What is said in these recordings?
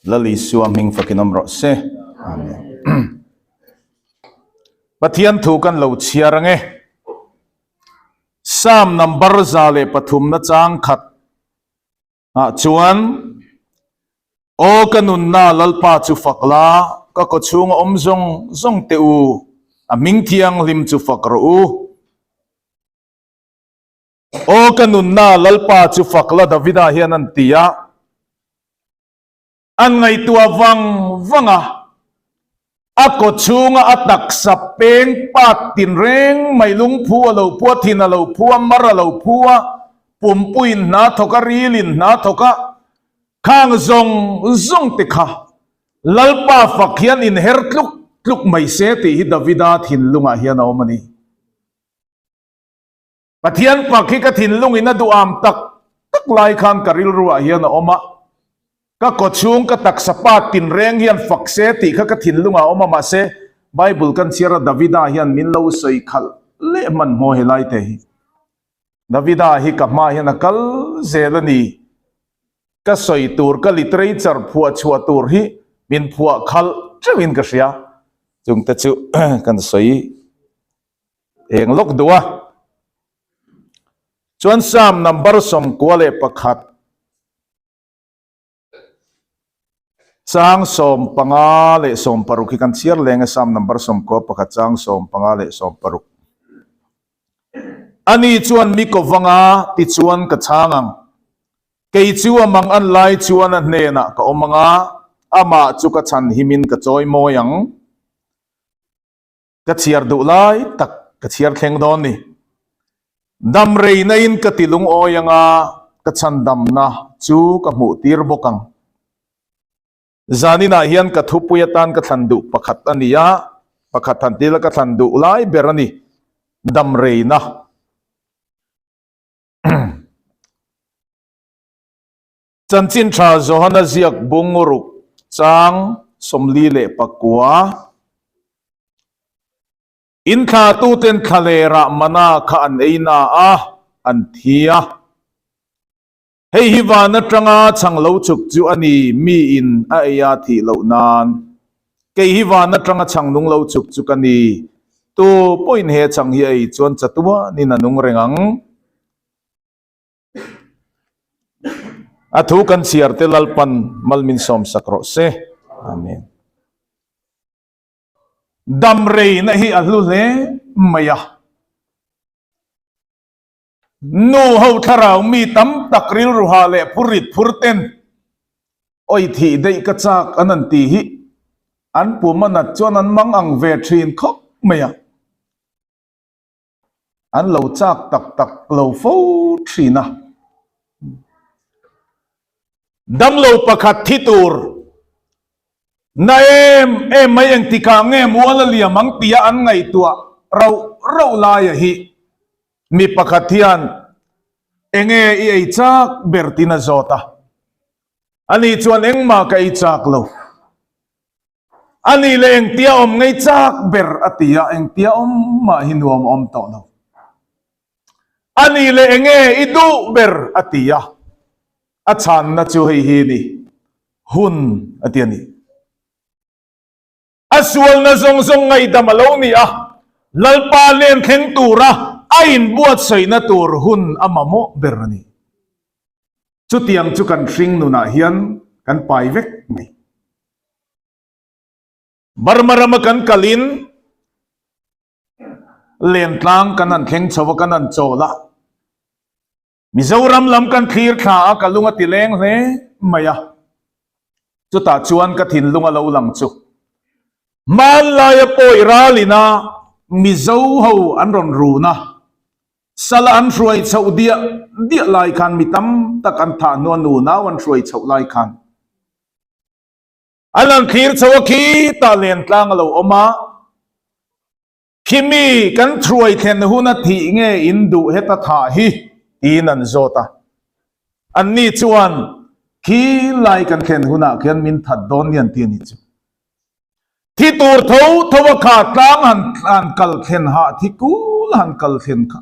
Lal Isua hming fakin awm rawh se. Amen. Pathian thu kan lo chhiar ange. Psalm number 103 na chang khat ah chuan Aw ka nunna Lalpa chu fak la, ka kawchhunga awm zawng zawng teh u, a hming thianghlim chu fak rawh u. Aw ka nunna Lalpa chu fak la Davida hian an ti a, an ngaihtuah vang vang a, a kawchhunga a taksa peng pat tinreng mai lungphu a lo phu a, thin a lo phu a, mar a lo phu a, pumpuiin hna thawk a, rilin hna thawk a, khang zawng zawng te kha Lalpa fak hian inher tluk tluk mai se tih hi Davida thinlungah hian a awm a ni. Pathian pak hi ka thinlungin a duham tak tak lai khan ka rilruah hian a awm a, ka kawchhung ka taksa pa tinreng hian fak se tih kha ka thinlungah a awm a, mahse Bible kan chhiar a Davida hian min lo sawi khalh leh hmanhmawh helai te hi. Davida hi ka hmaah hian a kal zel a ni. Ka sawi tur, ka literature phuah chhuah tur hi min phuah khalh teuhin ka hria. Chungte chu kan sawi Eng lawk duh a. Chuan Psalm number 11 chang 15 leh 16 hi kan chhiar leng a Psalm number 11 chang 15 leh 16. Ani chuan mi ko vanga tichuan ka chhang ang. Kei chu a mang an lai chuan a hnenah ka awm anga amah chu ka chhan himin ka chawi mawi ang. Ka chhiar duh lai tak ka chhiar thleng dawn ni. Dam rei na in ka ti lungawi anga ka chhandamna chu ka hmuh tir bawk ang. Zaninah hian ka thupui atan ka thlan duh pakhat a ni a, pakhat han tila ka thlan duh lai ber a ni, dam rei na. Chanchin tha Johana ziak bung ruk chang 49. In thlatuten thlalerah mana kha an ei na a, an thi a. Hei hi van atanga chhang lo chuk chu a ni, mi in a ei a thih loh nan. Kei hi van atanga chhang nung lo chuk chu ka ni, tu pawhin he chhang hi a ei chuan chatuanin a nung reng ang. A thu kan chhiar te Lalpan mal min sawm sak rawh se. Amen. Dam reina hi a hlu hle mai a. Nu ho thlarau mi tam tak rilru ha leh phur rit phur ten oi thih daih ka chak an an ti hi an pum a nat chuan an mang ang ve thin khawp mai a. An lo chak tak tak lo fo thin a. Damlo pakhat thi tur na em em mai engtikah nge mual a liam ang tia an ngaihtuah rauh rauh laia hi mi pakhat hian enge i ei chak ber tin a zawt a. Ani chuan engmah ka ei chak lo. A nih leh engtia awm ngei chak ber a ti a, engtia awm mah hi nuam a awm tawh lo. A nih leh enge i duh ber a ti a, a chhanna chu hei hi ni, hun a ti a ni. A sualna zawng zawng ngaihdam a lo ni a, Lalpa len thleng tura a inbuatsaihna tur hun a mamawh ber a ni. Chutiang chu kan hring nunah hian kan pai vek mai. Burma rama kan kalin lentlang kan han thleng chho a, kan han chawl a. Mizoram lam kan thlir thla a, ka lung a ti leng hle mai a. Chutah chuan ka thinlung a lo lang chu. Hmanlaia pawi ralina Mizo ho an rawn run a, Sala an hruai chhoh diah diah lai khan mi tam tak an thah hnua nunau an hruai chhoh lai khan an han thlir chho a khitah lentlang a lo awm a, khi mi kan hruai thlen huna thih nge in duh heta thah hi tiin an zawt a. Anni chuan khi lai kan thlen hunah khian min that dawn ni an ti a nih chu. Thi tur tho tho a kha tlang han han kal thlen hah thi kul han kal thlen kha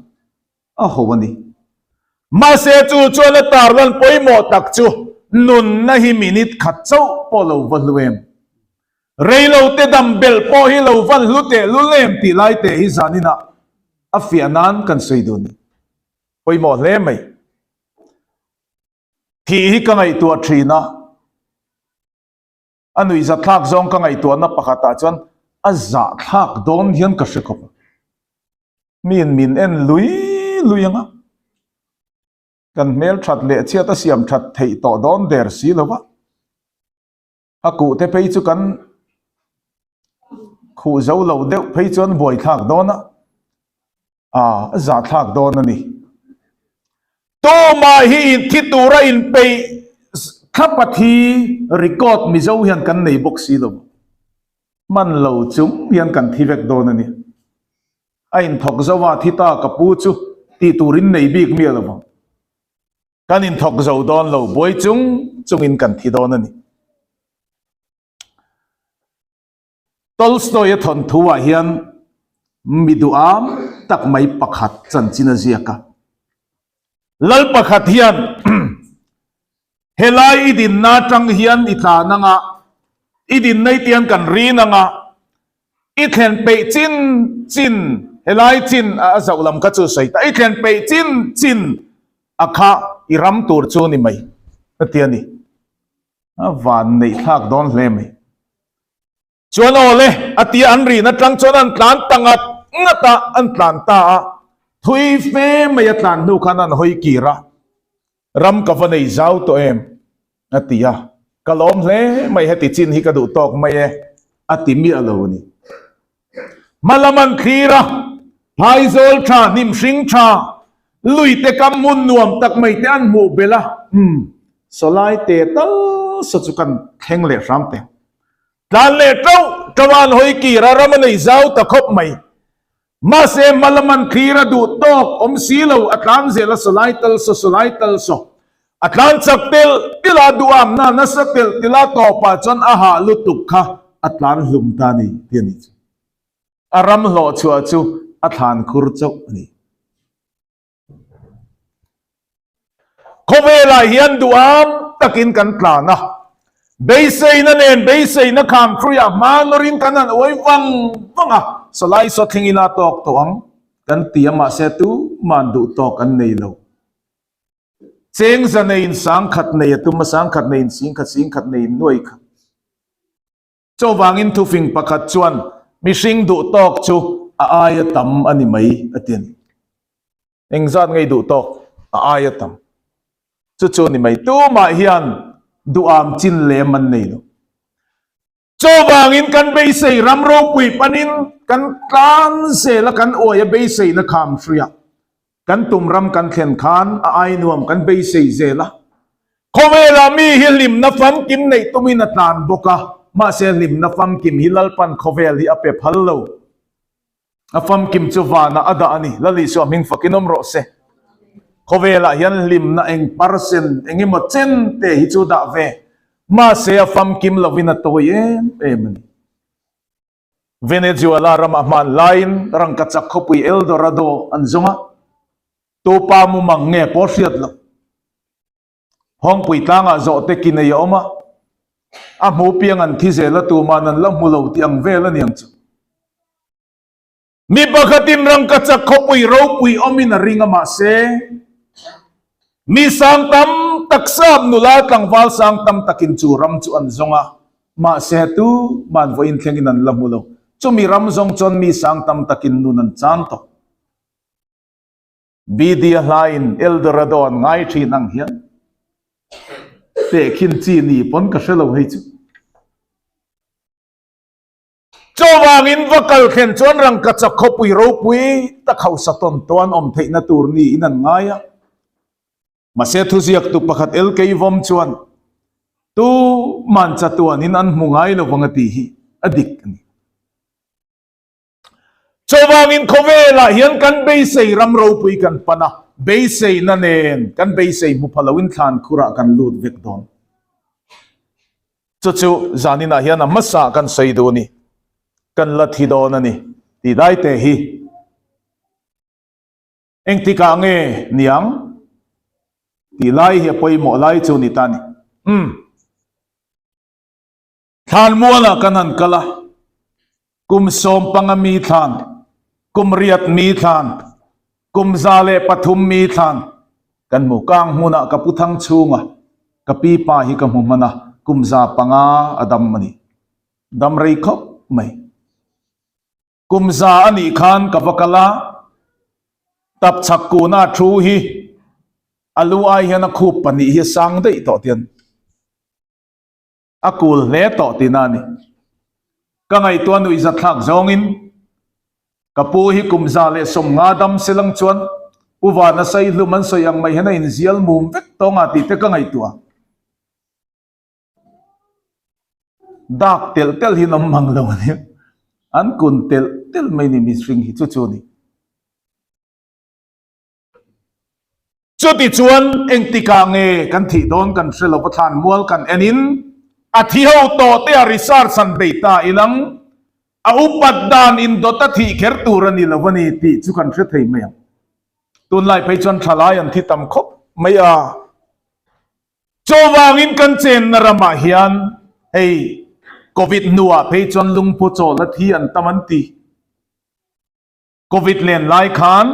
a ho a ni. Mahse chu chuan a tarlan pawimawh tak chu. nunna hi minute khat chauh pawh lo va hlu em? Reilote dam belh pawh hi lo van hlu teh lul em tih lai teh hi zaninah a fiah nan kan sawi dun. Pawimawh hle mai. Thih hi ka ngaihtuah thin a. A nuihzatthlak zawng ka ngaihtuahna pakhatah chuan a zahthlak dawn hian ka hre khawp a. Miin min en lui lui ang a. Kan hmel that leh chhiat a siam that theih tawh dawn der si lo va. A kuh te phei chu kan khuh zo lo deuh phei chuan buaithlak dawn a. A zahthlak dawn a ni. Tumah hi inthi tura inpeih thlap a thi record Mizo hian kan nei bawk si lo. Hman lo chung hian kan thi vek dawn a ni. A inthawk zo a thi ta ka pu chu tih turin nei bik miah lo vang. Kan inthawk zo dawn lo buai chung chungin kan thi dawn a ni. Tolstoy-a thawnthu-ah hian mi duham tak mai pakhat chanchin a ziak a. Lal pakhat hian helai i dinna atang hian i tlan anga, i dinna i tiang kan rin anga, i thlen peih chin chin, helai chin a zoh lam kha chu sawi ta, i thlen peih chin chin a kha i ram tur chu ni mai a ti a ni. A van neih thlak dawn hle mai. Chuan aw le, a tia an rin atang chuan an tlan ta ngat ngat a, an tlan ta a, thui fe mai a tlan hnu khan an hawi kir a, ram ka va nei zau tawh em? a ti a, ka lawm hle mai heti chin hi ka duh tawk mai e, a ti miah lo a ni. Hma lam an thlir a, phaizawl tha, hnim hring tha, lui te kam hmun nuam tak mai te an hmuh belh a, umm, sawlai te tal saw chu kan thleng leh hram teh. Tlan leh tauh tauh a an hawi kir a, ram a nei zau ta khawp mai. Mahse, hma lam an thlir a duh tawk awm si lo, a tlan zel a sawlai tal saw, sawlai tal saw. A tlan chak telh telh a, duhamna nasa telh telh a tawpah chuan a hah lutuk kha a tlan hlum ta a ni tih a nih chu. A ram hlawh chhuah chu a thlan khur chauh a ni. Khawvelah hian duham takin kan tlan a, beiseina nen beiseina kham hruiah hma nawrin kan han uai vang vang a, sawlai sawthleng ila tawk tawh ang kan ti a, mahse tuman duh tawk an nei lo. Chengza neiin sangkhat nei a tum a, sangkhat neiin singkhat, singkhat neiin nuai khat. Chuvangin thufing pakhat chuan mihring duh tawk chu a aia tam a ni mai a ti a ni. Engzat ngei duh tawk a aia tam chu chu a ni mai. Tumah hian duham chin lem an nei lo. Chuvangin kan beisei ram ropui panin kan tlan zel a, kan uai a beiseina kham hria. Kan tum ram kan thlen khan a ai nuam kan beisei zel a. Khawvelah mi hi hlimna famkim neih tumin a tlan bawk a, mahse hlimna famkim hi Lalpan khawvel hi a pe phal lo. A famkim chu vanah a dah a ni. Lal Isua hming fakin awm rawh se. Khawvelah hian hlimna eng percent eng emaw chen te hi chu dah ve, mahse a famkim lovin a tawi em em a ni. Venezuela ramah hman laiin rangkachak khawpui El Dorado an zawng a, tupa mumang nge pawh hriat loh. Hawngpui tlangah zawhte ki nei a awm a, a hmu piang an thi zel a, tuman an la hmu lo tih ang vel a ni ang chu. Mi pakhatin rangkachak khawpui ropui awmin a ring a mahse, mi sang tam tak sap nula tlangval sang tam takin chu ram chu an zawng a, mahse tuman vawiin thlengin an la hmu lo. Chumi ram zawng chuan mi sang tam takin nun an chan tawh. BD a hlain El Dorado an ngai thin ang hian tehkhin chi ni pawn ka hre lo hei chu. Chuvangin va kal thlen chuan rangkachak khawpui ropui tak hausa tawn tawn awm theihna tur niin an ngai a. Mahse thuziaktu pakhat LK Vom chuan tu man chatuanin an hmu ngai lo vang a tih hi a dik a ni. Chuvangin khawvelah hian kan beisei ram ropui kan pan a, beiseina nen kan beisei hmu pha loin thlan khurah kan lut vek dawn. Chu chu zaninah hian a hmasa kan sawi duh a ni, kan la thi dawn a ni tih daite hi engtikah nge niang tih lai hi a pawimawh lai chu ni ta a ni. Umm. Thlanmualah kan han kal a, kum 15 mi thlan, kum 8 mi thlan, kum 103 mi thlan kan hmu. Kang hmunah ka pu thang chhunga ka pi pa hi ka hmu hman a, kum 500 a dam a ni. Dam rei khawp mai. Kum za a nih khan ka va kal a, tap chhak kuna thu hi a lu ai hian a khup pahnih hi a sang daih tawh tian a kul hle tawh tihna a ni. Ka ngaihtuah nuihzat thlak zawngin ka pu hi kum 150 dam selang chuan Pu Vana Saihlum an sawi ang mai hian a inzial mum vek tawng a tih te ka ngaihtuah. Dak telh telh hi an awm mang lo a nia. An kun telh telh mai ni mihring hi chu chu a ni. Chutichuan engtikah nge kan thih dawn kan hre lo va thlan mual kan en in a thi ho tawh te a research han bei ta ilang a upat dan in dawt a thih kher tur a ni lo a ni tih chu kan hre thei mai ang. Tunlai phei chuan thalai an thi tam khawp mai a. Chuvangin kan chenna ramah hian hei Covid hnuah phei chuan lungphu chawl a thi an tam an ti. Covid len lai khan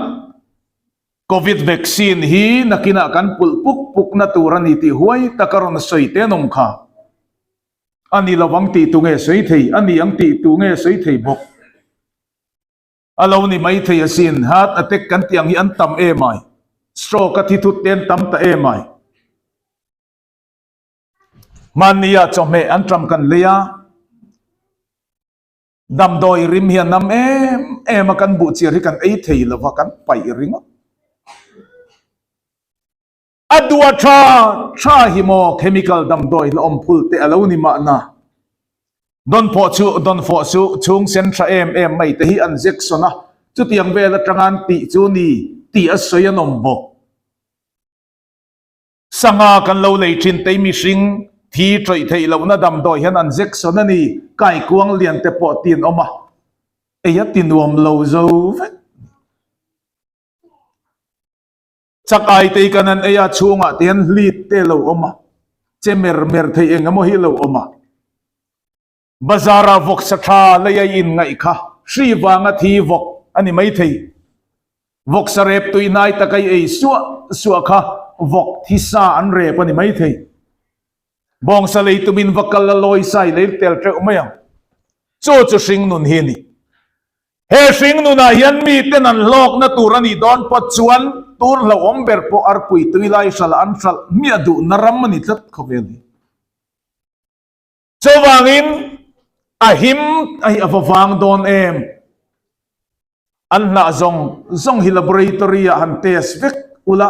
Covid vaccine hi nakinah kan pulh puk pukna tur a ni tih huai taka rawn sawi te an awm kha. A ni lovang tih tu nge sawi thei, a ni ang tih tu nge sawi thei bawk. A lo ni mai thei asin, heart attack kan tih ang hi an tam em ai, stroke a thi thut te an tam ta em ai. Hmannia chawhmeh an ṭam kan lei a, damdawi rim hi a nam em em a, kan buhchiar hi kan ei thei lo va, kan paih ringawt. A duh a tha tha hi maw chemical damdawi la awm phul te a lo ni mahna. Dawnfawh chu dawnfawh chu chhung sen tha em em mai te hi an zek sawn a, chutiang vel atanga an tih chu ni tih a sawi an awm bawk. Sangha kan lo lei thin tei mihring thi tawih theih lohna damdawi hian an zek sawn a ni, kaikuang lian te pawh ti an awm a, ei a ti nuam lo zo vek. Chak ai te kan an ei a, chhungah te hian hlit te a lo awm a, che mer mer thei eng emaw hi a lo awm a. Bazar ah vawk sa tha lei a in ngaih kha hri vanga thi vawk a ni mai thei. Vawk sa rep tui hnai tak a i ei suah suah kha vawk thi sa an rep a ni mai thei. Bawngsa lei tumin va kal a lawi sa i lei tel teuh mai ang. Chu chu hringnun hi a ni. He hringnunah hian miten an hlawkna tur a nih dawn pawt chuan tur hlauhawm ber pawh arpui tui lai hralh an hralh hmiah duhna ram a ni tlat khawvel hi. Chuvangin a him a hi a va vang dawn em? An hnah zawng zawng hi laboratory ah han test vek ula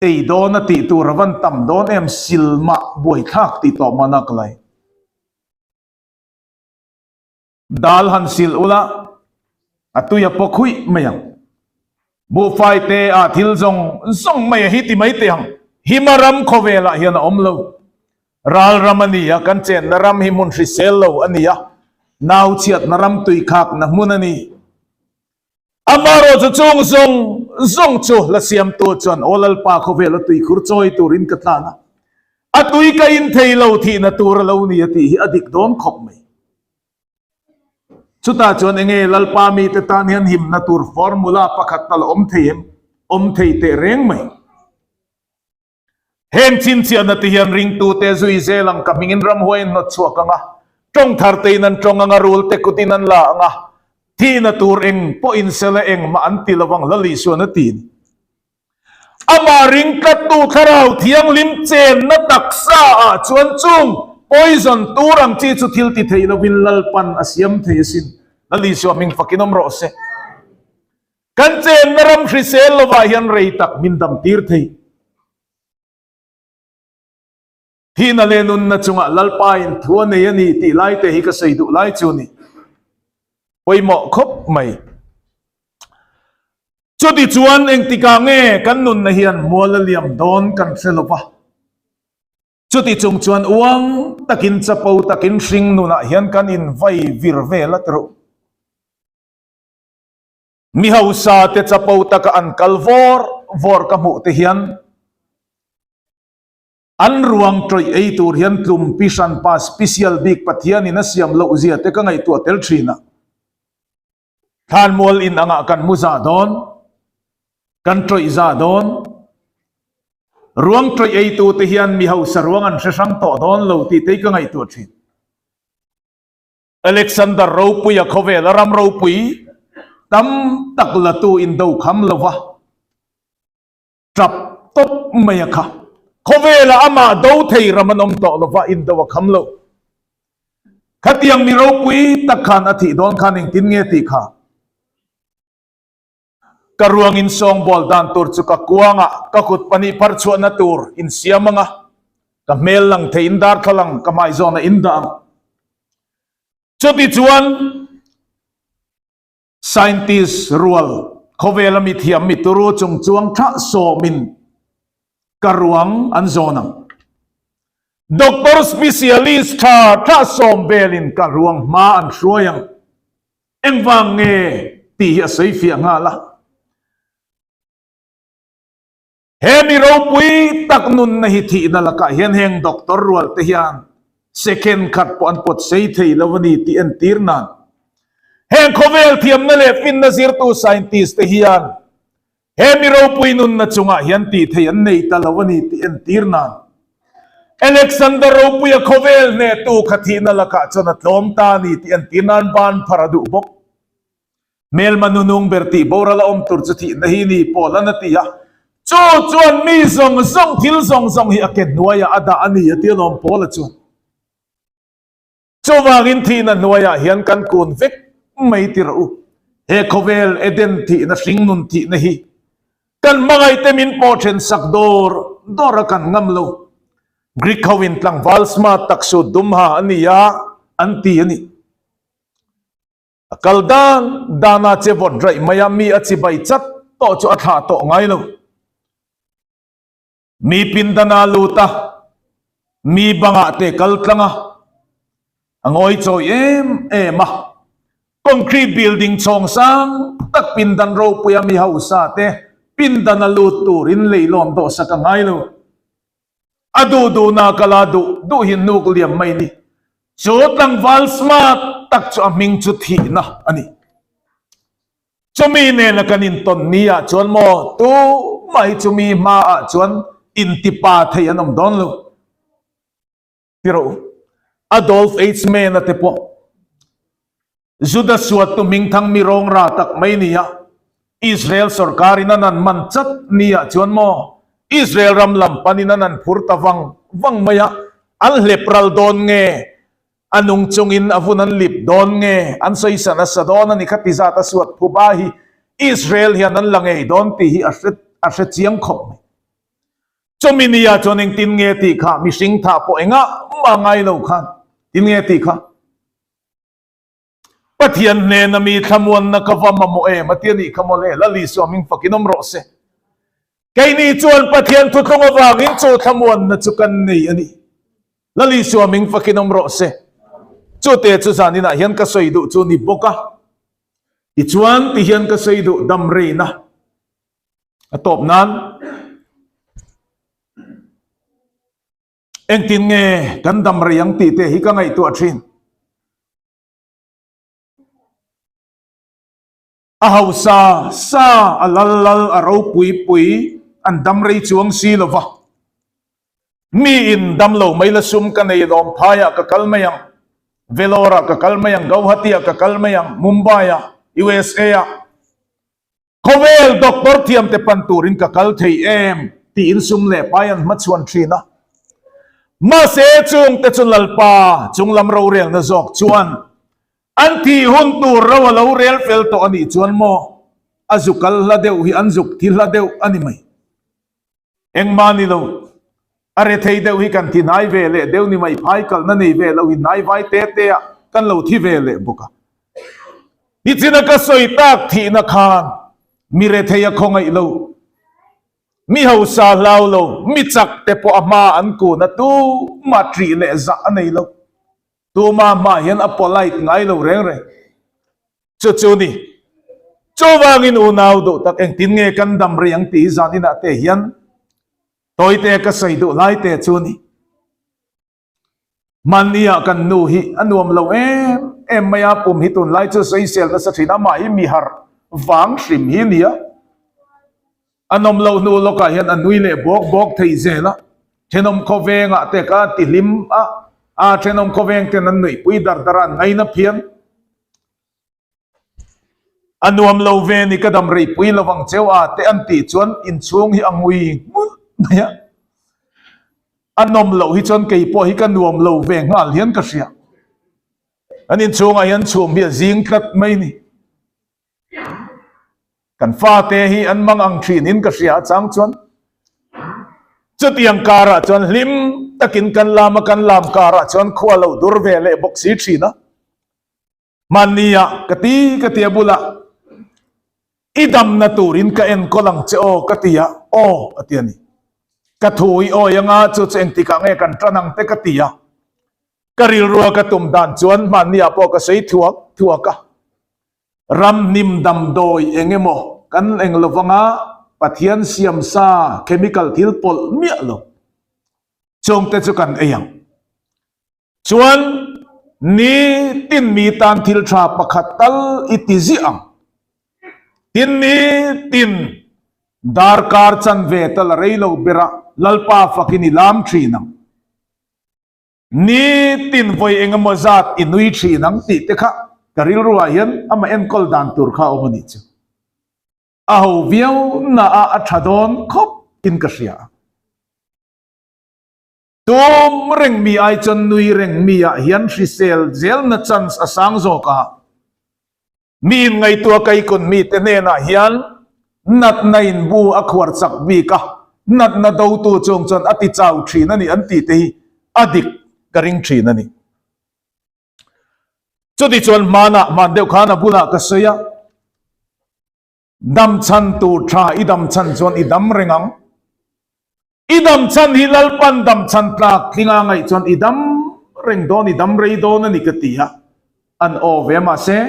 ei dawn a tih tur a van tam dawn em silmah buaithlak tih tawh mahna ka lai. Dal han sil ula, a tui a paw khuih mai ang. Buhfai te ah thil zawng zawng mai a hi ti mai teh ang. Hima ram khawvelah hian a awm lo. Ral ram a ni a, kan chenna ram hi hmun hrisel lo a ni a, nau chhiatna ram tui khakna hmun a ni. Amaherawhchu chung zawng zawng chu la siamtu chuan Aw Lalpa khawvel a tuikhur chawi turin ka tlan a, a tui ka in thei lo thihna tur a lo ni a tih hi a dik dawn khawp mai. Chutah chuan enge Lalpa mite tan hian himna tur formula pakhat tal a awm thei em? Awm thei teh reng mai. Heng chhinchhiahna te hian ringtute zui zel ang ka hmingin ramhuai an hnawt chhuak ang a, tawng thar tein an tawng ang a, rul te kutin an la ang a, thihna tur eng pawhin sela engmah an ti lo ang Lal Isuan a ti a ni. Amah ring tlattu thlarau thianghlim chenna taksa ah chuan chung poison tur ang chi chu thil ti thei lovin Lalpan a siam thei asin. Lal Isua hming fakin awm rawh se. Kan chenna ram hrisel lovah hian rei tak min dam tir thei. Thihna leh nunna chungah Lalpa in thu a nei a ni tih lai te hi ka sawi duh lai chu a ni. Pawimawh khawp mai. Chuti chuan engtikah nge kan nunna hian mual a liam dawn kan hre lova. Chuti chung chuan uang takin chapo takin hring nunah hian kan invai vir vel a ti rawh. Mi hausa te chapo taka an kal vawr vawr ka hmuh te hian. An ruang tawih ei tur hian tlum pi hranpa special bik Pathianin a siam loh zia te ka ngaihtuah tel thin a. Thlanmual in angah kan mu za dawn, kan tawih za dawn. Ruang tawih ei tu te hian mi hausa ruang an hre hrang tawh dawn lo tih te hi ka ngaihtuah thin. Alexander ropuia khawvel a ram ropui tam tak la tu in do kham lova. Tap tawp mai a kha. Khawvelah amah do thei ram an awm tawh lova indo a kham lo. Khatiang mi ropui tak khan a thih dawn khan engtin nge tih kha? Ka ruang in sawngbawl dan tur chu ka kuangah ka kut pahnih phar chhuahna tur in siam ang a, ka hmel lang thei in darthlalang ka hmai zawnah in dah ang. Chutichuan. Scientist rual khawvela mi thiam mi turu chung chuang tha sawmin ka ruang an zawn ang. Doctor specialist tha tha sawm velin ka ruang hma an hruai ang. Engvang nge tih hi a sawi fiah nghal a. He mi ropui tak nunna hi thihna lakah hian heng doctor rual te hian second khat pawh an pawt sei thei lo a ni tih entir nan heng khawvel thiamna leh finna zirtu scientist te hian he mi ropui nunna chungah hian tih thei an nei ta lo a ni tih entir nan Alexander ropuia khawvel hnehtu kha thihna lakah chuan a tlawm ta a ni tih entir nan ban phar a duh bawk. Hmelma nunung ber tih boral a awm tur chu thihna hi ni pawl an a ti a, chu chuan mi zawng zawng thil zawng zawng hi a ke hnuaiah a dah a ni a ti alawm Paula chuan. Chuvangin thihna hnuaiah hian kan kun vek mai ti rawh u. He khawvel Eden thihna hringnun thihna hi kan hmangaihte min pawh then sak dawr dawr a kan ngam lo. Greek ho in tlangval smart tak sut dum ha a ni a an ti a ni. A kal dan dana che vawt raih mai a, mi a chibai chat tawh chu a thlah tawh ngai lo. Mi pindana lut a, mi bangah te kal tlang a, a ngawi chawi em em a. Concrete building chhawng sang tak pindan ropuia mi hausa te pindana lut turin leilawn dawhsak a ngai lo. A duh duhna ka la duh duh hi nuk liam mai ni. Chu tlangval smart tak chu a hming chu thihna a ni. Chumi nena kan intawn ni ah chuan maw tumah hi chumi hma ah chuan intipa thei an awm dawn lo. Ti rawh u. Adolf Eichmann-a te pawh Juda suattu hmingthang mi rawngra tak mai nia Israel sorkarin an an man chat nia chuan maw Israel ram lam panin an an phur ta vang vang mai a, an hlep ral dawn nge, a nung chungin a vun an lip dawn nge, an sawisa nasa dawn a ni kha ti zat a suat phuba hi Israel hian an la ngei dawn tih hi a hre a hre chiang khawp mai. Chumi nia chuan engtin nge tih kha mihring thah pawh engah mah ngai lo khan tin nge tih kha. Pathian hnena mi thlamuanna ka va mamawh em a ti a nih kha mawle, Lal Isua hming fakin awm rawh se. Keini chuan Pathian thuthlung avangin chu thlamuanna chu kan nei a ni. Lal Isua hming fakin awm rawh se. Chute chu zaninah hian ka sawi duh chu ni bawk a. Tichuan tihian ka sawi duh dam reina a tawp nan. Engtin nge kan dam rei ang tih te hi ka ngaihtuah thin. A hausa sa, a lal lal, a ropui pui an dam rei chuang si lo va. Mi in dam lo mai la sum ka nei lawm phaiah ka kal mai ang, Vellore ah ka kal mai ang, Gauhati ah ka kal mai ang, Mumbai ah, USA ah. Khawvel doctor thiamte pan turin ka kal thei em tiin sum leh pai an hmachhuan thin a. Mahse chungte chu Lalpa chunglam rorelna zawk chuan an thih hun tur ro a lo rel fel tawh a nih chuan maw a zu kal hla deuh hi an zuk thi hla deuh a ni mai. Engmah ni lo, a rethei deuh hi kan thi hnai ve leh deuh ni mai, phai kalna nei ve lo hi hnai vai te te ah kan lo thi ve leh bawk a. Nichina ka sawi tak thihna khan mi rethei a khawngaih lo, mi hausa hlau lo, mi chak te pawh a hma an kun a tumah ṭih leh zah a nei lo. Tuma hmah hian a polite ngai lo reng reng. Chu chu ni. Chuvangin unau duh tak engtin nge kan dam rei ang tih hi zan inah te hian. Tawite ka sawi duh lai te chu ni. Hmanni ah kan nu hi a nuam lo em em mai a, pum hi tunlai chu sawisel nasa thin a, amah hi mi harh vang hrim hi nia. A nawm loh hnu lawkah hian a nui leh bawk bawk thei zel a, thenawm khawvengah te kha a ti hlim a, a thenawm khawveng ten an nuihpui dar dar a, an ngaina phian. A nuam lo ve ni ka dam rei pui lovang cheu a te an tih chuan inchhung hi a ngui nghulh mai a. A nawm loh hi chuan kei pawh hi ka nuam lo ve nghal hian ka hria. An inchhungah hian chhum hi a zing tlat mai ni. Kan fate hi an mang ang thin in ka hria a chang chuan chutiang karah chuan hlim takin kan lam a kan lam karah chuan khua lo dur ve leh bawk si thin a. Hmannia ka ti ka ti a bulah i damna turin ka enkawl ang che aw ka ti a, aw a ti a ni. Ka thu i awi anga chu chu engtikah nge kan tan ang te ka ti a. Ka rilrua ka tum dan chuan hmannia pawh ka sawi thuak thuak a. Ram hnim damdawi eng emaw kan eng lo vanga Pathian siam sa chemical thil pawlh miah lo chungte chu kan ei ang. Chuan nitin mi tan thil tha pakhat tal i ti ziah ang. Tin nitin darkar chanve tal a rei lo ber a, Lalpa fakin i lam thin ang. Nitin vawi eng emaw zat i nui thin ang tih te kha ka rilruah hian amah enkawl dan tur kha a awm a nih chu. A ho viau na a a tha dawn khawp in ka hria. Tum reng mi ai chuan nui reng mi ah hian hrisel zelna chance a sang zawk a. Mi in ngaihtuah kaikun mi te hnenah hian natna in bu a khuar chak bik a, natna dotu chung chuan a ti chau thin a ni an tih te hi a dik ka ring thin a ni. Chuti chuan hmanah hman deuh khan a bulah ka sawi a. Dam chhan tur tha i dam chhan chuan i dam reng ang. I dam chhan hi Lalpan dam chhan tlak tlinga ngaih chuan i dam reng dawn, i dam rei dawn a ni ka ti a, an aw ve mahse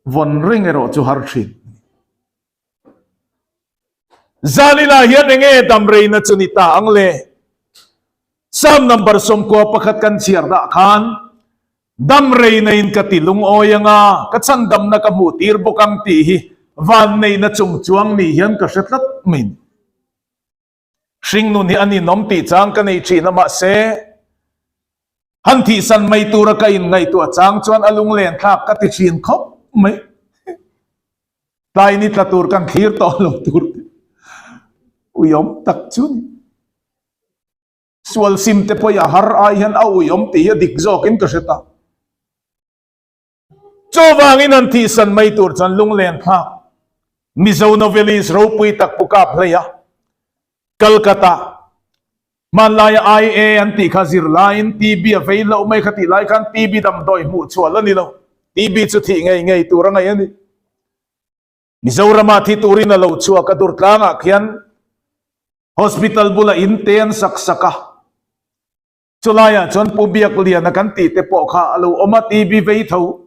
vawn reng erawh chu har thin. Zalila hian enge dam reina chu ni ta ang le? Psalm number 11 kan chhiar dah khan dam reina in ka ti lungawi anga ka chhandamna ka hmuh tir bawk ang tih hi vanneihna chung chuang ni hian ka hre tlat mai. Hringnun hi a ninawm tih chang ka nei thin a mahse han thihsan mai tura ka inngaihtuah chang chuan a lunglen thlak ka ti thin khawp mai. Tlai ni tla tur kan thlir tawh lo tur te uiawm tak chu ni. Sual sim te pawh i a har ai hian a uiawm tih hi a dik zawkin ka hre ta. Chuvangin an thihsan mai tur chuan lunglen thlak Mizo novelist ropui tak Pu Kap Hleia, Calcutta, hmanlaia IA an tih kha zir laiin TB a vei loh mai kha tih lai khan TB damdawi hmuh chhuah la ni lo. TB chu thih ngei ngei tur a ngaih a ni. Mizorama thi turin a lo chhuak a, Durtlangah khian hospital bula in te an sak sak a. Chulaiah chuan Pu Biakliana kan tih te pawh kha a lo awm a, TB vei tho.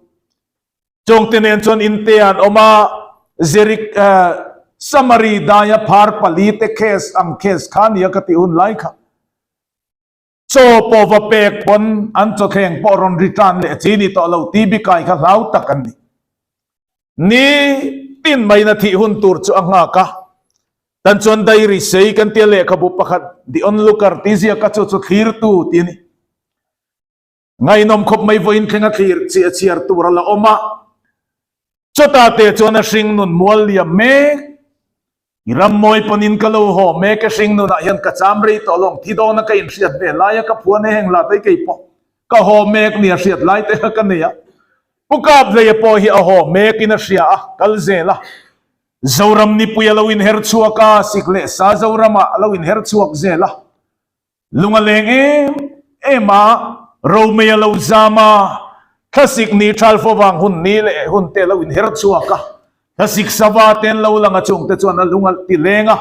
Chawngte nen chuan inte an awm a, Jerik Samari daia phar pali te case ang case kha nia ka tih hun lai kha. Chaw pawh va pek pawn an chawthleng pawh rawn return leh chi ni tawh lo, TB kai kha hlau tak an ni. Ni tin maina thih hun tur chu a nghak a, Tan chuan diary sei kan tia lehkhabu pakhat The Onlooker tih ziaka chu chu thlirtu tih a ni. Ngaihnawm khawp mai vawiin thleng a thlir chi a chhiar tur a la awm a. Chutah te chuan a hring nun mual liam mek. I ram mawi pawnin ka lo haw mek e hring nunah hian ka cham rei tawh lawng thi dawna ka inhriat ve laia ka phuan e heng lah te kei pawh ka haw mek nia hriat lai te kha ka nei a. Pu Kaphleia pawh hi a haw mekin a hria a, kal zel a. Zoram nipui a lo inher chhuak a, sik leh sa Zoramah a lo inher chhuak zel a. Lung a leng em em a, romei a lo zam a, thlasik ni thal fo vang hun ni leh hun te a lo inher chhuak a, thlasik sava te an lo lang a, chungte chuan a lung a ti leng a,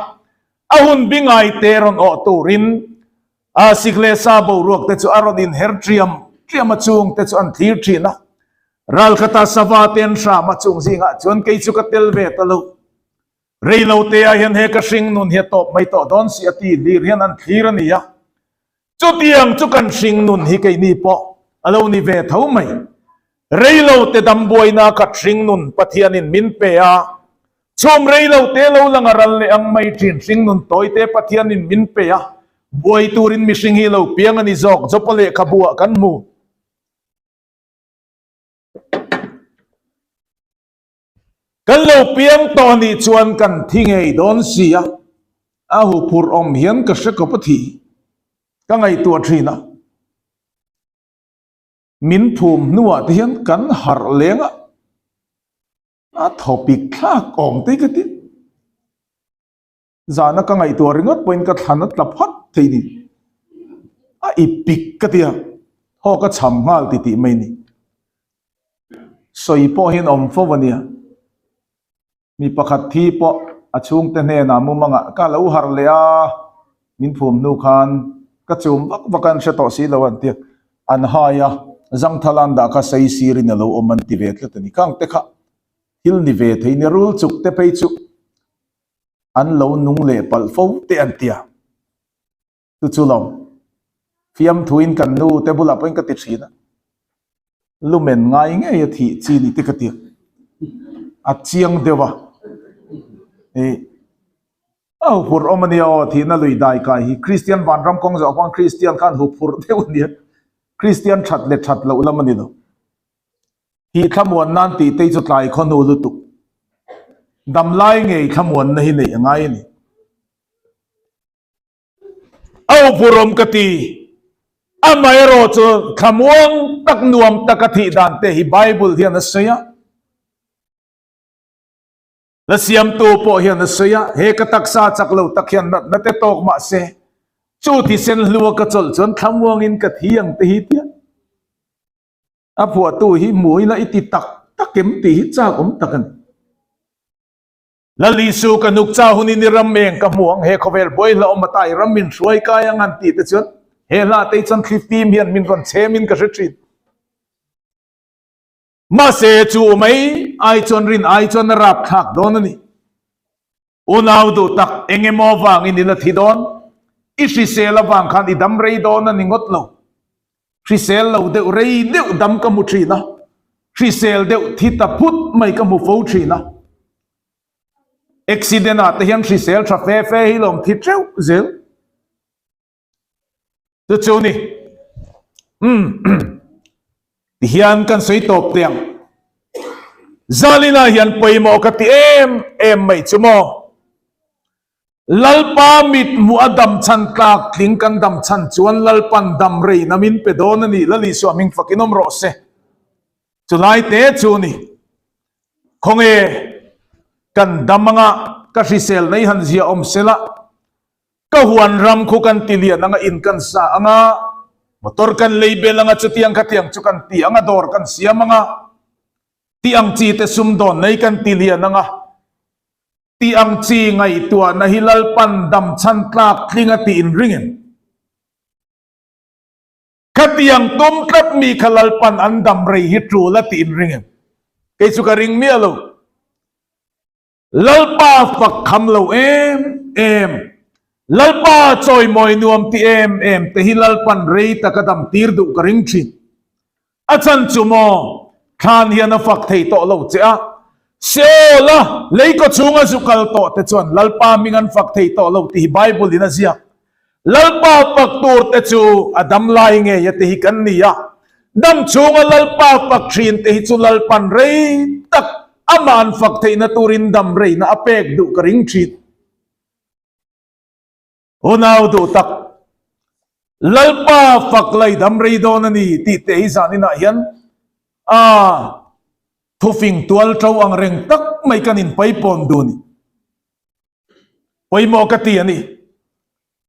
a hun bi ngai te rawn awh turin a sik leh sa boruak te chu a rawn inher ṭiam ṭiam a, chungte chu an thlir ṭhin a. Ralkhata sava te an hram a, chung zingah chuan kei chu ka tel ve ta lo. Reilote ah hian he ka hring nun hi a tawp mai tawh dawn si a ti lir hian an thlir a ni a. Chutiang chu kan hring nun hi keini pawh a lo ni ve tho mai. Reilote dam buaina khat hring nun Pathianin min pe a, chhum reilote lo lang a ral leh ang mai thin hring nun tawite Pathianin min pe a, buai turin mihring hi lo piang a ni zawk Jopa lehkhabu ah kan hmu. Kan lo piang tawh a nih chuan kan thi ngei dawn si a, a huphurh awm hian ka hre kawp a thi ka ngaihtuah thin a. Min phum hnuah te hian kan harh leng a, a thawpik thlak awm te ka ti. Zahna ka ngaihtuah ringawt pawhin ka thlan a tla phat thei ni. A i pik ka tia, haw ka cham nghal ti tih mai ni. Sawi pawh hian awm fo a nia. Mi pakhat thi pawh a chhungte hnenah mumangah ka lo harh leh a, min phum hnu khan ka chum vak vak a, an hre tawh si lo an tia. An hai a, Zangthala an dah kha sei sirin a lo awm an ti ve tlat a ni. Khang te kha thil ni ve thei ni, rul chuk te phei chu an lo nung leh palh fo te an tia. Chu chu lo fiamthuin kan nu te bulah pawhin ka ti thin a, lumen ngai ngei a thih chi ni te ka ti a, a chiang deuh a, ih a huphurh awm a nia aw thihna lui dai kai hi Kristian vanram kawng zawh khuan Kristian khan huphurh deuh a nia, Kristian that leh that loh lam a ni lo. Hi thlamuan nan tih te hi chu tlai khaw hnu lutuk. Damlai ngei thlamuanna hi neih a ngai a ni. A uphurawm ka ti. Amaherawh chu thlamuang tak nuam taka thih dan te hi Bible hian a sawi a. La siamtu pawh hian a sawi a, he ka taksa chak lo tak hian natna te tawk mah se, chu thisen hlua ka chawlh chuan thlamuangin ka thi ang te hi tia. A phuahtu hi hmu ila i ti tak tak em tih hi chak awm tak a ni. Lal Isu ka nuk chau hunin i ram eng ka hmu ang, he khawvel buai hla awm ata i ram min hruai kai ang han tih te chuan he hla te hi chuan thli fim hian min rawn chhem in ka hre thin. Mahse chu mai ai chuan rin ai chuan a rap thlak dawn a ni. Unau duh tak eng emaw vangin i la thi dawn, i hrisel avang khan i dam rei dawn a ni ngawt lo. Hrisel lo deuh rei deuh dam ka hmu thin a, hrisel deuh thi ta phut mai ka hmu fo thin a. Accident ah te hian hrisel tha fe fe hi lawm thi teuh zel. Chu chu ni. Umm ti hian kan sawi tawp teh ang. Zalina hian pawimawh ka ti em em mai chu maw. Lalpa mit hmuh a dam chhan tlak tling kan dam chhan chuan Lalpan dam rei na min pe dawn a ni. Lal Isua hming fakin awm rawh se. Chulai te chu ni. Khawnge kan dam anga ka hrisel nei han zia awm se la, ka huan ram khu kan ti lian anga in kan sa anga, motor kan lei bel anga chutiang khatiang chu kan ti anga dawr kan siam anga, ti ang chi te sumdawn nei kan ti lian anga, Tih ang chi ngaihtuahna hi Lalpan dam chhan tlak tling a tih inring em? Khatiang tum tlat mi kha Lalpan an dam rei hi tul a tih inring em? Kei chu ka ring miah lo. Lalpa fak kham lo em em, Lalpa chawimawi nuam ti em em te hi Lalpan rei taka dam tir duh ka ring thin. A chan chu maw? Thlan hian a fak thei tawh lo che a. Seol a lei kaw chhunga zu kal tawh te chuan Lalpa hming an fak thei tawh lo tih hi Bible in a ziak. Lalpa fak tur te chu a dam lai ngei a ti hi kan ni a. Dam chhunga Lalpa fak thin te hi chu Lalpan rei tak amah an fak theihna turin dam reina a pek duh ka ring thin. Unau duh tak, Lalpa fak lai dam rei dawn a ni tih te hi zaninah hian a thufing tual to ang reng tak mai kan inpaipawn duh a ni. Pawimawh ka ti a ni.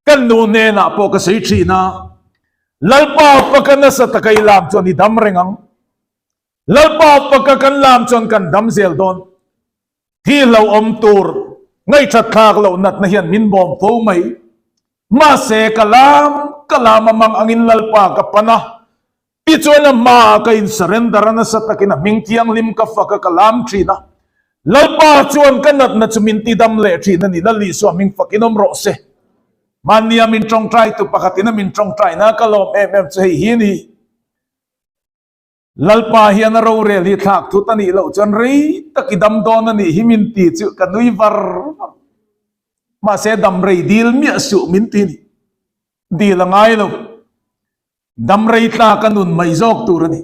Kan nu hnenah pawh ka sawi thin a, Lalpa faka nasa taka i lam chuan i dam reng ang. Lalpa faka kan lam chuan kan dam zel dawn. Hi hlauhawm tur ngaihthat thlak loh natna hian min bawm fo mai. Mahse ka lam ka lam a mang angin Lalpa ka pan a, tichuan a hmaah ka in surrender a nasa takin a hming thianghlim ka fak a ka lam thin a. Lalpa chuan ka natna chu min tidam leh thin a ni. Lal Isua hming fakin awm rawh se. Mahnia min tawngtaitu pakhatin a min tawngtaina ka lawm em em chu hei hi a ni. Lalpa hian a rorel hi thlak thut a nih loh chuan rei tak i dam dawn a nih hi min ti chu ka nui var var. Mahse dam rei dil miah suh min ti a ni. Dil a ngai lo. Dam rei tlak a nun mai zawk tur a ni.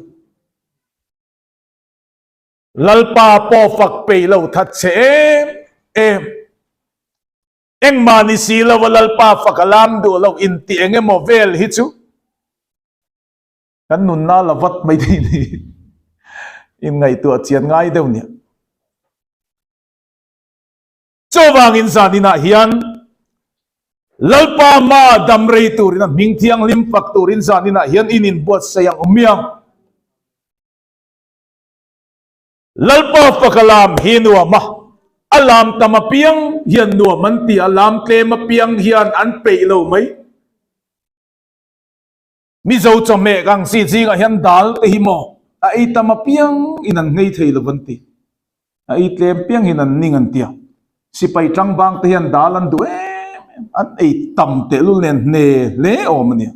Lalpa pawh fak peih lo that che em em. Engmah ni si lo a Lalpa fak a lam duh loh intih eng emaw vel hi chu Kan nunna la vat mai thei ni. Inngaihtuah chian ngai deuh nia. Chuvangin zaninah hian Lalpa ma dam rei turin a hming thianghlim fak turin zaninah hian in inbuatsaih ang awm miang. Lalpa fak a lam hi nuam a, a lam tam apiang hian nuam an ti a, lam tlem apiang hian an peih lo mai. Mizo chawhmeh kang chi zingah hian dal te hi maw a ei tam apiang in an nghei thei lo an ti. A ei tlem piang hian an ning an ti a. Sipai tangbang te hian dal an duh em em, an ei tam tehlul nen hne hle awm a nia.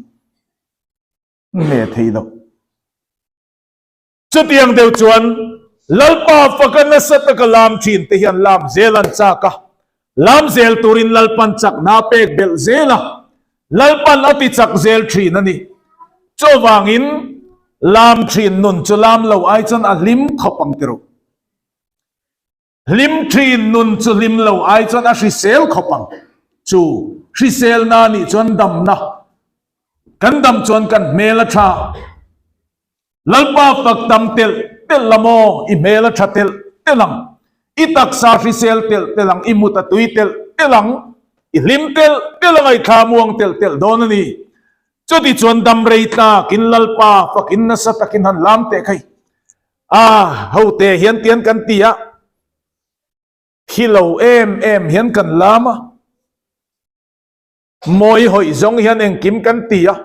Hne thei lo. Chutiang deuh chuan Lalpa faka nasa taka lam thin te hian lam zel an chak a, lam zel turin Lalpan chakna a pek belh zel a, Lalpan a ti chak zel thin a ni. Chuvangin lam thin nun chu lam lo ai chuan a hlim khawp ang ti rawh. Hlim thin nun chu hlim lo ai chuan a hrisel khawp ang. Chu hriselna nih chuan damna kan dam chuan kan hmel a tha. Lalpa fak tam telh telh la maw i hmel a tha telh telh ang. I taksa hrisel telh telh ang, i mut a tui telh telh ang, i hlim telh telh ang a i thla muang telh telh dawn a ni. Chuti chuan dam rei tlakin Lalpa fakin nasa takin han lam teh khai. A hote hian tian kan ti a, thi lo em em hian kan lam a, mawi hawih zawng hian engkim kan ti a,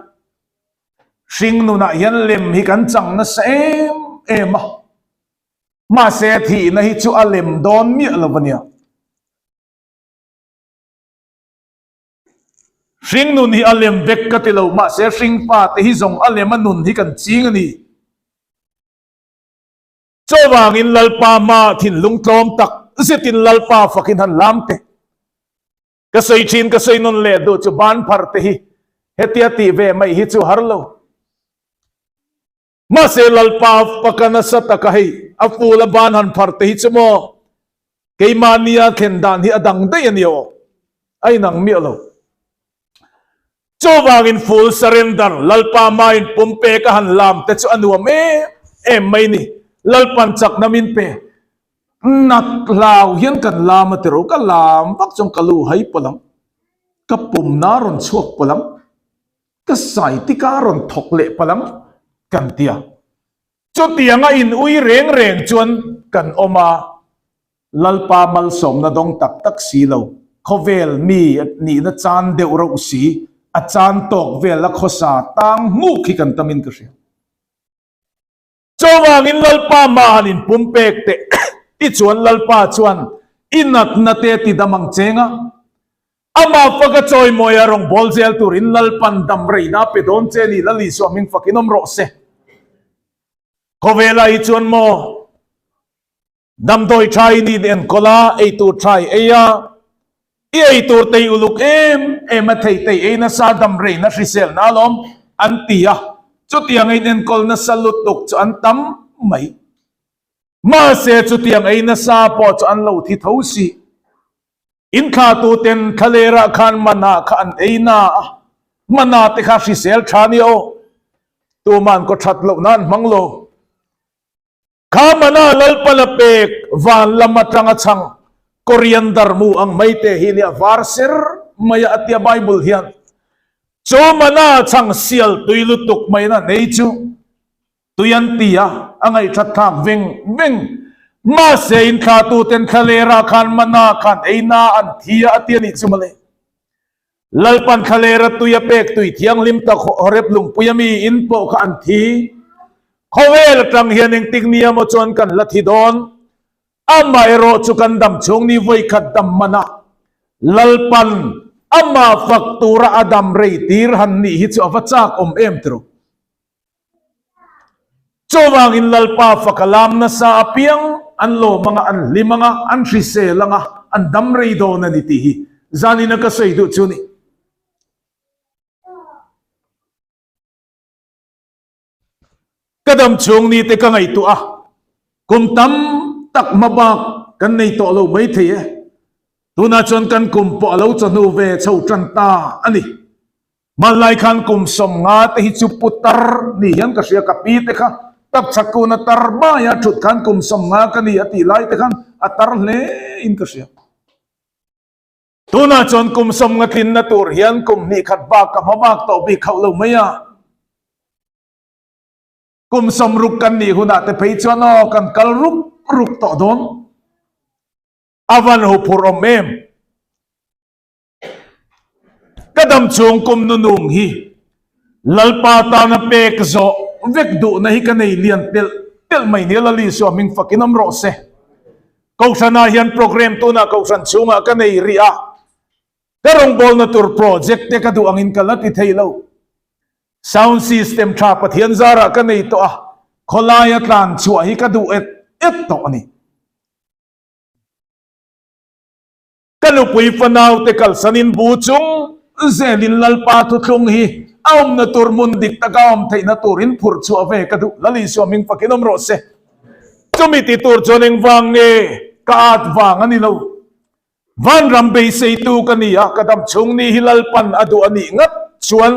hring nunah hian lem hi kan chang nasa em em a, mahse thihna hi chu a lem dawn miah lo a nia. Hring nun hi a lem vek ka ti lo, mahse hring pa te hi zawng a lem a nun hi kan ching a ni. Chuvangin Lalpa hma thinlung tlawm tak zetin Lalpa fakin han lam teh. Ka sawi thin ka sawi nawn leh duh chu ban phar te hi hetia tih ve mai hi chu har lo. Mahse Lalpa faka nasa taka hei a ful a ban han phar te hi chu maw Keimahnia thlen dan hi a dang daih a ni aw, a inang miah lo. Chuvangin full surrender, Lalpa hmain pumpek a han lam te chu a nuam em em mai ni. Lalpan chakna min pe. Nat hlau hian kan lam a ti ro, ka lam vak chuan ka lu hai pawlh ang, ka pumna rawn chhuak pawlh ang, ka sai tika rawn thawk leh palh ang kan ti a. Chutianga in ui reng reng chuan kan awm a, Lalpa malsawmna dawng tak tak si lo, khawvel mi nihna chan deuh rauh si, a chan tawk vel a khawsa tang hmuk hi kan tamin ka hria. Chuvangin Lalpa hmahan in pumpek teh tichuan Lalpa chuan i natna te ti dam ang cheng a, Amah faka chawimawi a rawngbâwl zel turin Lalpan dam reina pe dawn che ni Lal Isua hming fakin awm rawh se. Khawvela hi chuan maw damdawi tha in in enkawl a, ei tur tha i ei a, i ei tur tei uluk em em a thei tei ei nasa dam reina hriselna alawm an ti a, chutiang a in enkawl nasa lutuk chu an tam mai. Mahse chutiang ei nasa pawh chu an lo thi tho si. In thlatuten thlalerah khan mana kha an ei na a, mana te kha hrisel tha nia aw, tuman kaw that loh nan hmang lo. Kha mana Lalpala pek van lam atanga chhang coriander mu ang mai te hi nia var ser mai a atia Bible hian. Chu mana chhang sial tui lutuk mai na nei chu Tui an ti a, a ngaihthat thlak veng veng. Mahse in thlatuten thlalera khan mana khan eina an thi a a ti a nih chu mawle. Lalpan thlalera tui a pek tui thianghlim tak Horeb lungpui a mi in pawh kha an thi. Khawvel atang hian engtik nia maw chuan kan la thi dawn. Amaherawh chu kan dam chhung ni vawikhat dam man a, Lalpan amah fak tura a dam rei tir han nih hi chu a va chak awm em tiro. Chuvangin Lalpa fak a lam nasa apiang an lawm anga, an hlim anga, an hrisel anga, an dam rei dawn a ni tih hi zanina ka sawi duh chu a ni. Ka dam chhung ni te ka ngaihtuah a, kum tam tak hma bak kan nei tawh lo mai thei e. Tunah chuan kan kum pawh a lo chawhnu ve chho tan ta a ni. Hmanlai khan kum 50 te hi chu pu tar ni hian ka hria, ka pi te kha tapchhak kuna tar maia thut khan kum 50 ka ni a tih lai te khan a tar hle in ka hria. Tunah chuan kum 50 tlinna tur hian kum hnih khat bak ka hma bak tawh bik hauh lo mai a. Kum 60 kan nih hunah te phei chuan aw kan kal ruk ruk tawh dawn. A van hu phur awm em? Ka dam chhung kum nunung hi Lalpa tana pek zawh vek duhna hi ka nei lian telh telh mai nia Lali Isua hming fakin awm rawh se. Kohhranah hian program tunah kohhran chhungah ka nei rih a, ka rawngbawlna tur project te ka duh angin ka la ti thei lo. Sound system tha Pathian zarah ka nei tawh a, khawlaia tlan chhuah hi ka duh et et tawh a ni. Ka nupui fanaute kalsanin bu chung zelin Lalpa thuthlung hi a awmna tur hmun dik taka awm theihna turin phurh chhuah ve ka duh. Lal Isua hming fakin awm rawh se. Chumi ti tur chuan engvang nge ka at vang a ni lo. Vanram beiseitu ka ni a, ka dam chhung ni hi Lalpan a duh a nih ngat chuan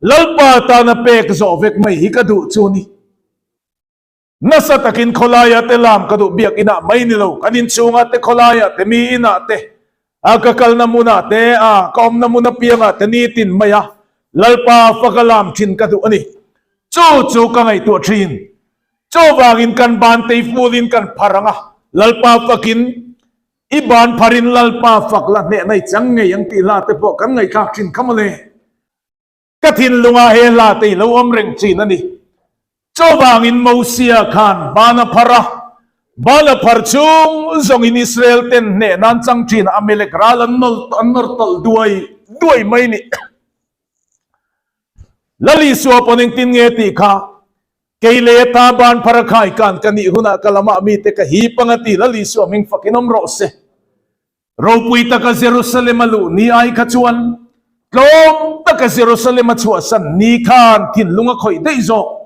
Lalpa tana pek zawh vek mai hi ka duh chu a ni. Nasa takin khawlaia te lam ka duh biak inah mai ni lo, kan inchhungah te khawlaia te mi inah te, a ka kalna hmunah te, a ka awmna hmun apiangah te nitin mai a Lalpa faka lam thin ka duh a ni. Chu chu ka ngaihtuah thin. Chuvangin kan ban tei fulin kan phar ang a, Lalpa fakin i ban pharin Lalpa fak la hnehna i chang ngei ang tih hla te pawh kan ngaihthlak thin kha mawle. Ka thinlungah he hla te i lo awm reng thin a ni. Chuvangin Mosia khan ban a phar a, ban a phar chung zawngin Israel ten hneh nan chang thin a Amalek ral an an nawr tawlh duai duai mai ni. Lal Isua pawn engtin nge tih kha kei leh ta ban phar a khai kan ka nih hunah ka lamah mite ka hip ang a ti Lal Isua hming fakin awm rawh se. Ropui taka Jerusalem a luh ni ai kha chuan tlawm taka Jerusalem a chhuahsan ni khan thinlung a khawih daih zawk.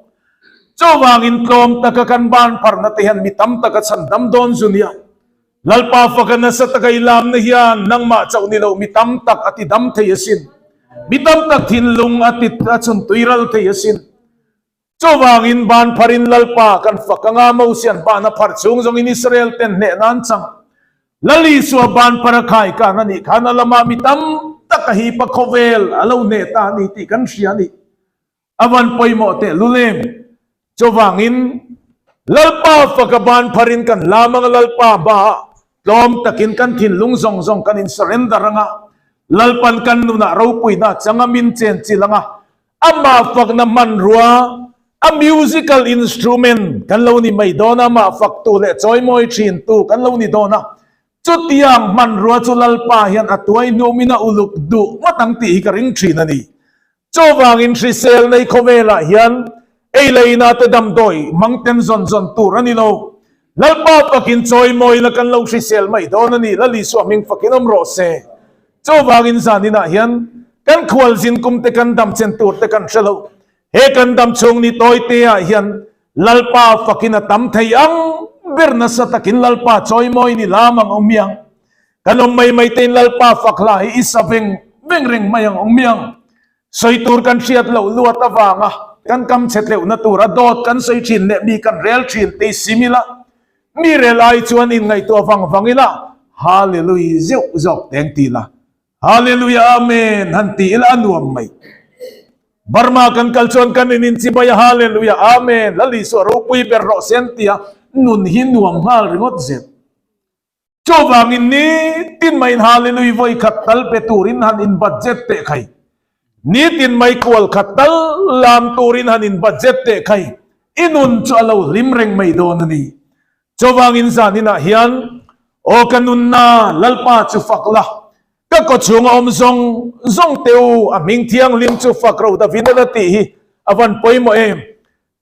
Chuvangin tlawm taka kan ban pharna te hian mi tam taka chhan dam dawn zu nia. Lalpa faka nasa taka i lamna hian nangmah chauh ni loh mi tam tak a ti dam thei asin. Mi tam tak thinlung a ti a chhun tuiral thei asin. Chuvangin ban pharin Lalpa kan fak anga Mosian ban a phar chhung zawngin Israel ten hneh nan chang. Lal Isua ban phar a khai kan a nih khan a lamah mi tam tak a hip a khawvel a lo hneh ta a ni tih kan hria a ni. A van pawimawh teh lul em? Chuvangin Lalpa faka ban pharin kan lam anga Lalpa hmaah tlawm takin kan thinlung zawng zawng kan in surrender anga Lalpan kan nunah ropuina changa min chenchilh anga Amah fakna hmanrua, a musical instrument, kan lo ni mai dawn a, amah faktu leh chawimawi thintu kan lo ni dawn a. Chutiang hmanrua chu Lalpa hian a tuai hnumin a uluk duh ngawt ang tih hi ka ring thin a ni. Chuvangin hrisel nei khawvelah hian ei leh inah te damdawi hmang ten zawn zawn tur a ni lo. Lalpa fakin chawimawina kan lo hrisel mai dawn a ni. Lal Isua hming fakin awm rawh se. Chuvangin zaninah hian kan khualzin kum te kan dam chen tur te kan hre lo. He kan dam chhung ni tawi te ah hian Lalpa fakin a tam thei ang ber nasa takin Lalpa chawimawi ni lam ang awm miang. Kan awm mai mai tein Lalpa fak hla hi i sa veng veng reng mai ang awm miang. Sawi tur kan hriat loh luat avanga kan kam chhe tleuhna tura dawt kan sawi thin leh mi kan rel thin te i sim ila Mi rel ai chuan inngaihtuah vang vang ila, Hallelui zeuh zawk teng ti la, Hallelujah Amen han ti ila a nuam mai. Burma kan kal chuan kan in inchibai a, Hallelujah Amen, Lal Isua ropui ber rawh se an ti a, nun hi nuam nghal ringawt zel. Chuvangin nitin maiin Hallelui vawi khat tal pe turin han in budget teh khai. Nitin mai kual khat tal lam turin han in budget teh khai. I nun chu a lo hlim reng mai dawn a ni. Chuvangin zaninah hian, Aw ka nunna, Lalpa chu fak la, ka kawchhunga awm zawng zawng te u, a hming thianghlim chu fak ro David-an a tih hi a van pawimawh em?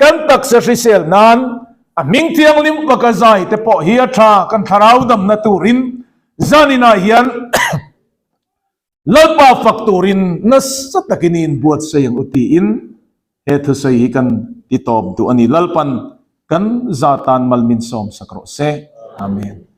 Kan taksa hrisel nan a hming thianghlim faka zai te pawh hi a tha, kan thlarau damna turin zaninah hian Lalpa fak turin nasa takin i inbuatsaih ang u tiin he thusawi hi kan ti tawp duh a ni. Lalpan kan za tan mal min sawm sak rawh se. Amen.